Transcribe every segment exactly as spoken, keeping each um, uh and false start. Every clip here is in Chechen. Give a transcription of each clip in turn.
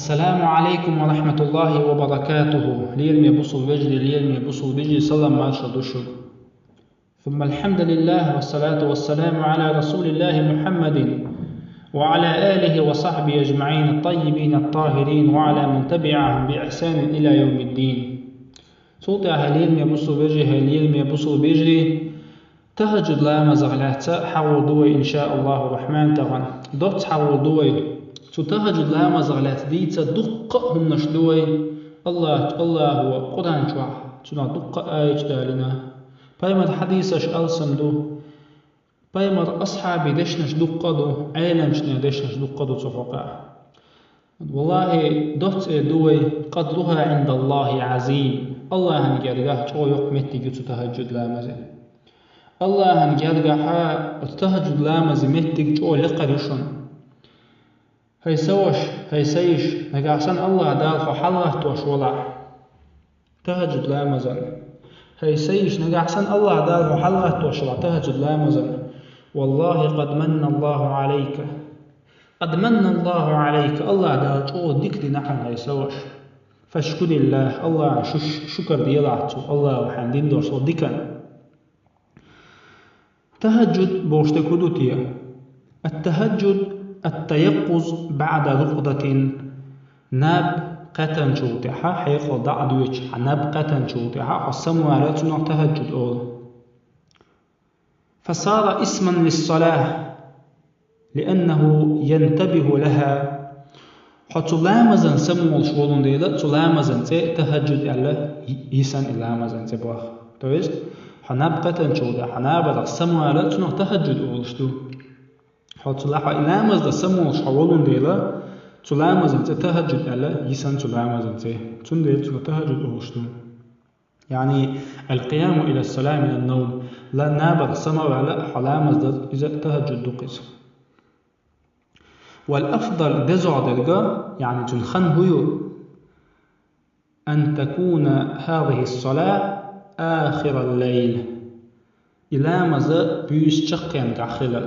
السلام عليكم ورحمة الله وبركاته. Лераме бусулба вежарий, лераме бусулба вежарий, салам-маршал ду шуга. ثم الحمد لله والصلاة والسلام على رسول الله محمد وعلى آله وصحبه أجمعين الطيبين الطاهرين وعلى من تبعهم بإحسان إلى يوم الدين. Цул тӀехьа, лераме бусулба вежарий, лераме бусулба вежарий, тахӀаджуд ламазах лаьцна хьагӀур ду вай, иншааллахӀу рахьман, тахан. Доцца хьагӀур ду вай. Цу тахӀаджуд ламазах лаьцна дийца дуккха а хӀуманаш ду вай. АллахӀ, АллахӀа Къуръан чохь цунах дуккха а аяташ далийна. Пайхамара хьадисаш алсам ду. Пайхамара асхьабий дешнаш дуккха а ду, Ӏеламчеран дешнаш дуккха а ду цу хьокъехь. ВаллахӀи, доцца эр ду вай: قدرها عند الله عظيم. АллахӀан гергахь чӀогӀа йоккха меттиг ю цу тахӀаджуд ламазан. АллахӀан гергахь оцу тахӀаджуд ламазан меттиг чӀогӀа лекха ю шуна. ХӀай са ваша, хӀай са йиша, нагахь санна АллахӀ Дала хьо хьалагӀаттош валахь тахӀаджуд ламазан. ХӀай са йиша, нагахь санна АллахӀ Дала хьо хьалагӀаттош валахь тахӀаджуд ламазан. والله قد من الله عليك. قد من الله عليك. АллахӀ Дала чӀогӀа дика дина хьуна, хӀай са ваша. فاشكر الله. АллахӀан шу-, шукар делахь цунна, АллахӀа хьайна дина долчу диканна. ТахӀаджуд бохуш дерг хӀун ду те? التهجد التيقظ بعد رقدة. Наб кхеттинчул тӀаьхьа, хьекъал дӀа а доьдуш, хьан наб кхеттинчул тӀаьхьа хьо самавалар, цунах тахӀаджуд олу. فصار اسما للصلاة لأنه ينتبه لها. Хьо цу ламазан самаволуш волун дела, цу ламазан цӀе тахӀаджуд аьлла йисна и ламазан цӀе боху. То есть, хьо наб кхеттинчул тӀаьхьа хьан набах самавалар, цунах тахӀаджуд олуш ду. Хьо цу ла-, хьо и ламаз дан самаволуш хьо волун дела, цу ламазан цӀе тахӀаджуд аьлла йисна цу ламазан цӀе. Цундела цунах тахӀаджуд олуш ду. يعني القيام إلى الصلاة من النوم. Ла-, набах самавала хьо ламаз дан, иза тахӀаджуд ду-кх иза. والأفضل, дезагӀа дерг, يعني цуьнан хан хӀун ю? أن تكون هذه الصلاة آخر الليل. И ламаз буьйса чаккхенгахь хилар.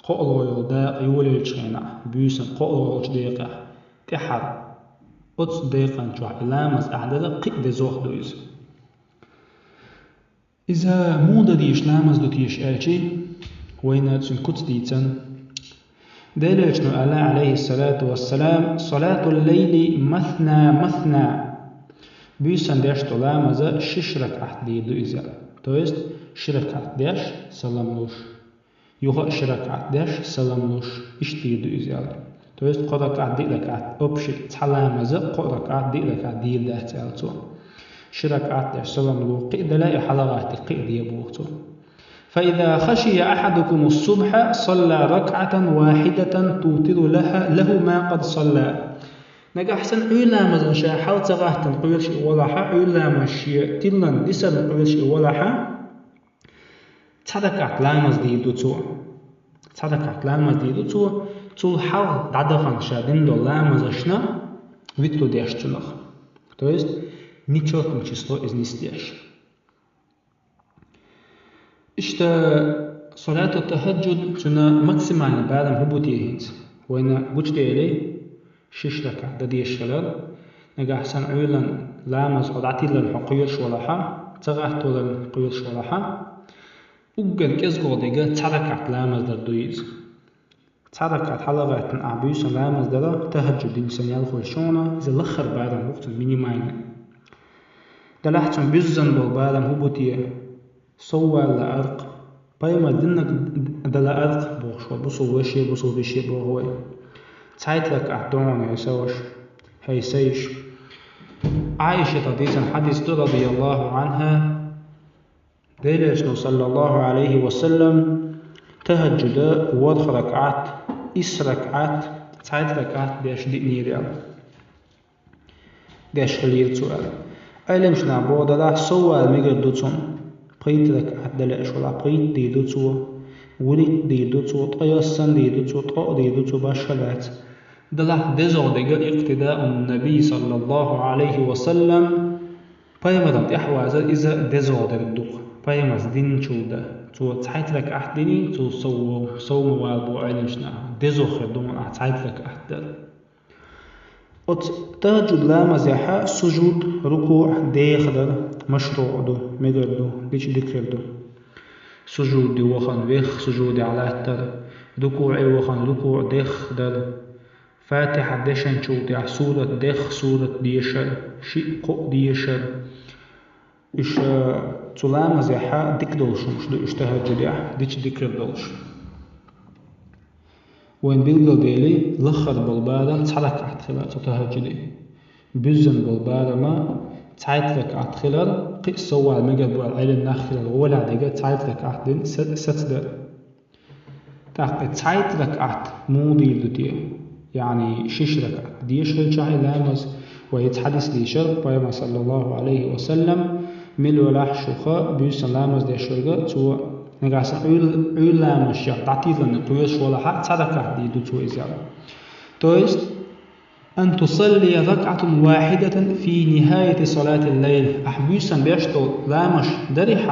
КхоалгӀа йолу дакъа йолаелчу хенахь, буьйсан кхоалгӀа йолчу декъехь, тӀаьхьара. Оцу декъан чохь и ламаз ахь дан кхин а дезагӀа ду иза. Иза муха дан дезаш ламаз ду теша аьлча, вайна цуьнан куц дийцина. Делан Элчано аьлла, Ӏалайхиссалату вассалам: صلاة الليل مثنى مثنى. Буьйсан деш долу ламаз шиш ракаӀат дийр ду иза. То есть, ши ракаӀат деш, салам луш. Юха а ши ракаӀат деш, салам луш, иштта дийр ду иза аьлла. То есть, кхо ракаӀат, диъ ракаӀат, общий, цхьа ламаз кхо ракаӀат, диъ ракаӀат дийр дац аьлла цо. Ши ракаӀат деш, салам луш, кхин а делахь, и хьалагӀаттийта кхин а де боху цо. فإذا خشي أحدكم الصبح صلى ركعة واحدة توتر لها، له ما قد صلى. Нагахь санна Ӏуьйра ламазна ша хьала ца гӀаттина кхоьруш и валахь, Ӏуьйра ламаз шен тиллина дисарна кхоьруш и валахь, цхьа ракаӀат ламаз дийр ду цо. Цхьа ракаӀат ламаз дийр ду цо, цул хьалха дӀадахана ша дина долу ламазашна витру деш цунах. То есть, нечётным числом иза нисдеш. Иштта, салату тахаджуд, цуьнан максимальный барам хӀун бу те хӀинца? Вайна гучудели, шиш ракаӀат дан дезаш хилар. Нагахь санна Ӏуьйранна ламаз хьо дӀатиллина хьо кхоьруш валахь, ца гӀаттаваларна кхоьруш валахь, уггар кӀезгӀа дерг цхьа ракаӀат ламаз дар ду иза. Цхьа ракаӀат хьалагӀаьттина ахь буьйсан ламаз дар, тахаджуд дина санна ялхой шуна, иза лаххара барам бу-кх цуьнан, минимальный. Делахь цуьнан буьззина болу барам хӀун бу те? Сов вала лаар-кх. Пайхамара диннарг дан лаар-кх бохуш вай, бусулба веше, бусулба йише боху вай. Цхьайтта ракаӀат дан хьуна, хӀай са ваша, хӀай са йиша. Ӏайшатах дийцина хьадис ду, радияллаху Ӏанха. Делан Элчано, саллаллаху Ӏалайхи ва саллам, тахаджуда ворхӀ ракаӀат, исс ракаӀат, цхьайтта ракаӀат деш диънера аьлла. Деш хилийра цо аьлла. Ӏеламчу наха боху, делахь сов вала мегар ду цунна. Пхийтта ракаӀат дан лаьаш валахь, пхийтта дийр ду цо, вуьрхӀитта дийр ду цо, ткъаесна дийр ду цо, ткъо а дийр ду цо, башха лаьцна. Делахь дезагӀа дерг, икътидаун набий, саллаллаху Ӏалайхи ва саллам, пайхамарна тӀаьхьавазар, иза дезагӀа дерг ду-кх. Пайхамара динчул дан. Цо цхьайтта ракаӀат диний, цул сов, сов ма вала боху Ӏеламчу наха. ДезагӀа хир ду хьуна ахь цхьайтта ракаӀат дар. Оцу тахаджуд ламазехьа сужуд, рукуъ деха дар машруъ ду, мегар ду, дича дикар ду. Сужуде вахана вех, сужуде латтар, рукуъе вахана рукуъ дех дар, Фатихьа дешначул тӀехьа сурат дех, сурат дешар, шиъ-кхоъ дешар. Уьш, э, цу ламазехьа дика долуш хӀумаш ду уьш тахаджудехь, дича дикар долуш. Вайн билгалдели, лаххара болу барам цхьа ракаӀат хилар цу тахаджуде. Буьззина болу барам цхьайтта ракаӀат хилар, кхин а совгӀат мегар бу аьлла Ӏелам нах хилар, гӀолехь дерг цхьайтта ракаӀат дина са-, сацадар. ТӀаккха и цхьайтта ракаӀат муха дийр ду те? Яъни шиш ракаӀат дешхилчахь и ламаз, вай хӀинца хьадис дийшира, Пайхамар, саллаллаху Ӏалайхи ва саллам, мила велахь шух буьйсан ламаз деш верг, цо нагахь санна Ӏуьйр-, Ӏуьйр ламазчех дӀатийланна кхоьруш велахь, цхьа ракаӀат дийр ду цо иза. То есть, أن تصلي ركعة واحدة في نهاية صلاة الليل. Ахь буьйсан беш долу ламаз дарехь,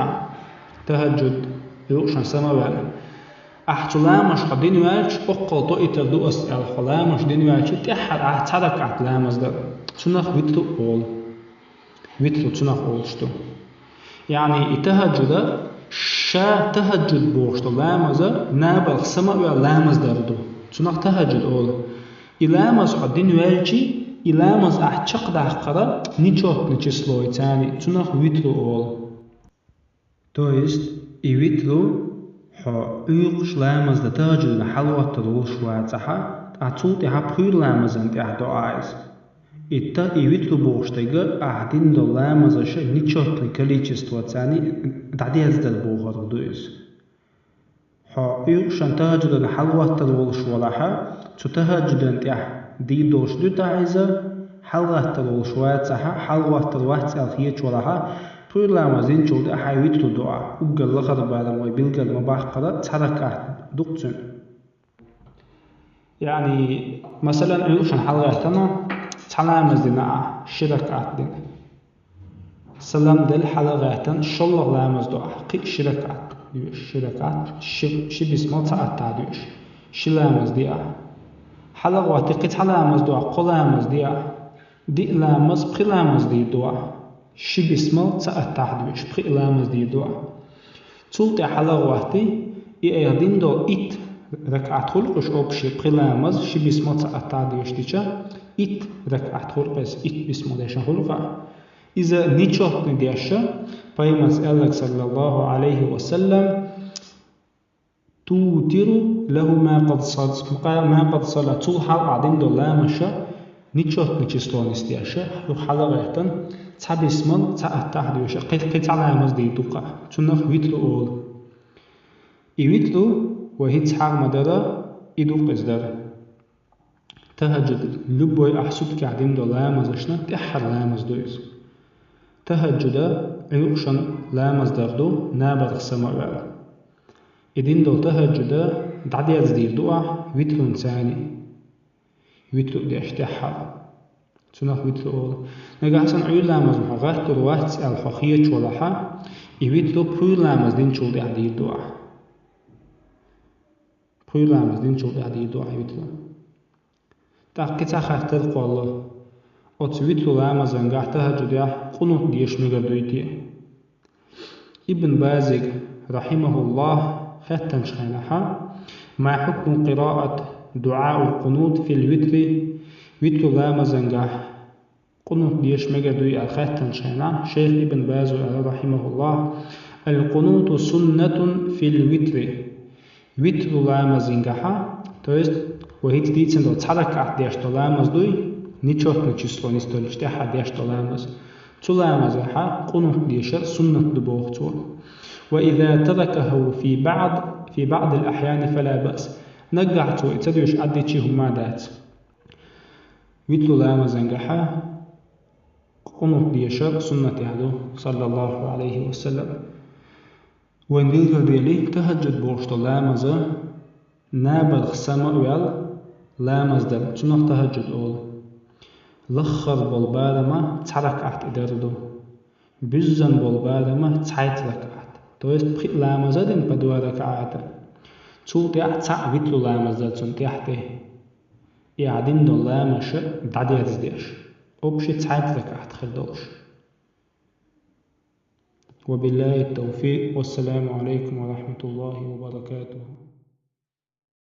тахаджуд, юкъашан самаваьлла. Ахь цу ламаза хьо дина ваьлча, оккхал тоуьйтур ду ас аьлла, хьо ламаз дина ваьлча, тӀаьххьара ахь цхьа ракаӀат ламаз дар. Цунах витру олу. Витру цунах олуш ду. Яъни и тахаджуда, ша тахаджуд бохуш долу ламаза набарх самаваьлла ламаз дар ду. Цунах тахаджуд олу. И ламаз хьо дина ваьлча, и ламаз ахь чекхдаккхара нечётный число цуьнан, цунах витру олу. То есть, и витру хьо Ӏуьйкъаш ламаз дан тахаджудана хьалагӀоттур волуш вацахь, ткъа цул тӀаьхьа пхуьйра ламазан тӀехь до Ӏа иза. И та-, и витру бохуш дерг ахь дина долу ламазаша нечётный количество цуьнан дӀадерзадар бохург ду иза. Хьо Ӏуьйкъашан тахаджудана хьалагӀоттур волуш велахь, цу тахаджудана тӀехь дийр долуш дуьту ахь иза, хьалагӀаттар волуш вацахь, хьалагӀаттар вац аьлла хеташ велахь, пхуьйра ламаз динчул тӀаьхьа витру до ахь, уггар лахара барам вай билггал ма-баккхара, цхьа ракаӀат ду-кх цуьнан. Яъни, масалан, Ӏуьйкъашан хьалагӀаьттина, цхьа ламаз дина ахь, ши ракаӀат дина. Салам делла хьалагӀаьттина, шолгӀа ламаз до ахь, кхин а ши ракаӀат доьшу, ши ракаӀат, ши, ши бисмал цхьа аттахьа доьшу, ши ламаз де ахь. ХьалагӀоттий, кхин цхьа ламаз до ахь, кхо ламаз де ахь. Диъ ламаз, пхи ламаз дийр ду ахь. Ши бисмал цхьа аттахьа доьшу, пхи а ламаз дийр ду ахь. Цул тӀаьхьа хьалагӀоттий, и айхьа дина долу итт ракаӀат хуьлу-кх уьш общий, пхи ламаз, ши бисмал цхьа аттахьа доьшуш дича, итт ракаӀат хуьлу-кх иза, итт бисмал дешна хуьлу-кх ахь. Иза нечётный деш, Пайхамарс аьлларг, саллаллаху Ӏалайхи ва саллам: «Тутиру лаху ма къад сал-, ма къад сала». Цул хьалха дина долу ламазаш нечётный число нисдеш, юха хьалагӀаьттина, цхьа бисмал, цхьа аттахьа доьшу, кхин, кхин цхьа ламаз дийр ду-кх ахь. Цунах витру олу. И витру вай хӀинца хьагӀ ма-дарра, и ду-кх иза дара. Тахаджуд, любой ахь суткехь дина долу ламазашна тӀаьххьара ламаз ду иза. Тахаджуда Ӏуьйкъашан ламаз дар ду, набарх сама а ваьлла. И дина долу тахаджуда дӀадерзадийр ду ахь витрун цани. Витру а деш тӀаьххьара. Цунах витру олу. Нагахь санна Ӏуьйра ламазна хьо гӀаттур вац аьлла хьо хеташ велахь, и витру пхуьйра ламаз динчул тӀаьхьа дийр ду ахь. Пхуьйра ламаз динчул тӀаьхьа дийр ду ахь витру. ТӀаккха кхин цхьа хаттар кхоллало. Оцу витру ламазангахь, тахаджудехь къунут деша мегар дуй те? Ибн Базига, рахьимахуллахӀ, хаьттинчу хенахь: «Ма хьукму къираат дуӀаул къунут фил витри?» Витру ламазангахь къунут деша мегар дуй аьлла хаьттинчу хенахь, шайх Ибн Базо аьлла, рахьимахуллахӀ: «Ал къунуту суннатун фил витри». Витру ламазингахьа, то есть, вай хӀинца дийцина долу цхьа ракаӀат деш долу ламаз дуй, нечётный число нисдолчу тӀаьхьа деш долу ламаз. Цу ламазехьа къунут дешар суннат ду боху цо. «Ва иза таракаху фи баъд, фи баъдил ахьяни фала баъс». Наггахь цо и ца доьшуш Ӏаддичи хӀумма дац. Витру ламазангахьа къунут дешар суннатехь ду, саллаллаху Ӏалайхи ва саллам. Вайн билгалдели, тахаджуд бохуш долу ламаза набарх сама а ваьлла ламаз дар, цунах тахаджуд олу. Лаххара болу барама цхьа ракаӀат и дар ду. Буьззина болу барама цхьайтта ракаӀат. То есть пхи а ламаз а дина по два ракаӀата. Цул тӀаьхьа цхьаъ витру ламаз дар цунна тӀаьхьа тӀе. И гӀадин дола ламаша дӀадерзадеш. Общий цхьайтта закат хир долуш. وبالله التوفيق. والسلام عليكم ورحمة الله وبركاته.